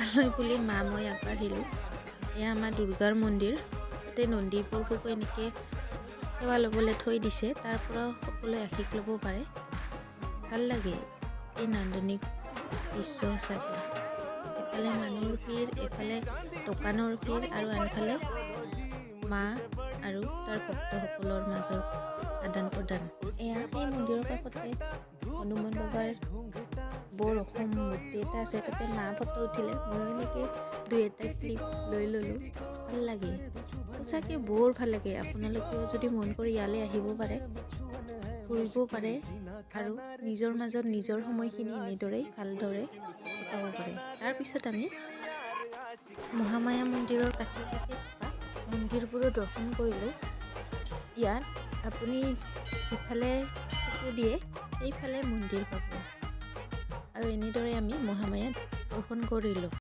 তালৈ বুলি মা মই আগবাঢ়িলোঁ। এয়া আমাৰ দুৰ্গাৰ মন্দিৰ। তাতে নন্দী প্ৰভুকো এনেকৈ সেৱা ল'বলৈ থৈ দিছে। তাৰ পৰাও সকলোৱে আশীষ ল'ব পাৰে। ভাল লাগে এই নান্দনিক দৃশ্য সঁচাকৈ। এফালে মানুহৰ ভিৰ, এফালে দোকানৰ ভিৰ আৰু আনফালে মা আৰু তাৰ ভক্তসকলৰ মাজৰ আদান প্ৰদান। এয়া সেই মন্দিৰৰ কাষতে হনুমান বাবাৰ বৰ ওখ মূৰ্তি এটা আছে। তাতে মা ফটো উঠিলে, ময়ো এনেকৈ দুই এটা ক্লিপ লৈ ল'লোঁ। ভাল লাগে, সঁচাকৈ বৰ ভাল লাগে। আপোনালোকেও যদি মন কৰি ইয়ালৈ আহিব পাৰে, ফুৰিব পাৰে আৰু নিজৰ মাজত নিজৰ সময়খিনি এনেদৰেই ভালদৰে কটাব পাৰে। তাৰপিছত আমি মহামায়া মন্দিৰৰ কাষে কাষে থকা মন্দিৰবোৰো দৰ্শন কৰিলোঁ। ইয়াত আপুনি যিফালে চকু দিয়ে, সেইফালে মন্দিৰ পাব। আৰু এনেদৰে আমি মহামায়া দৰ্শন কৰিলোঁ।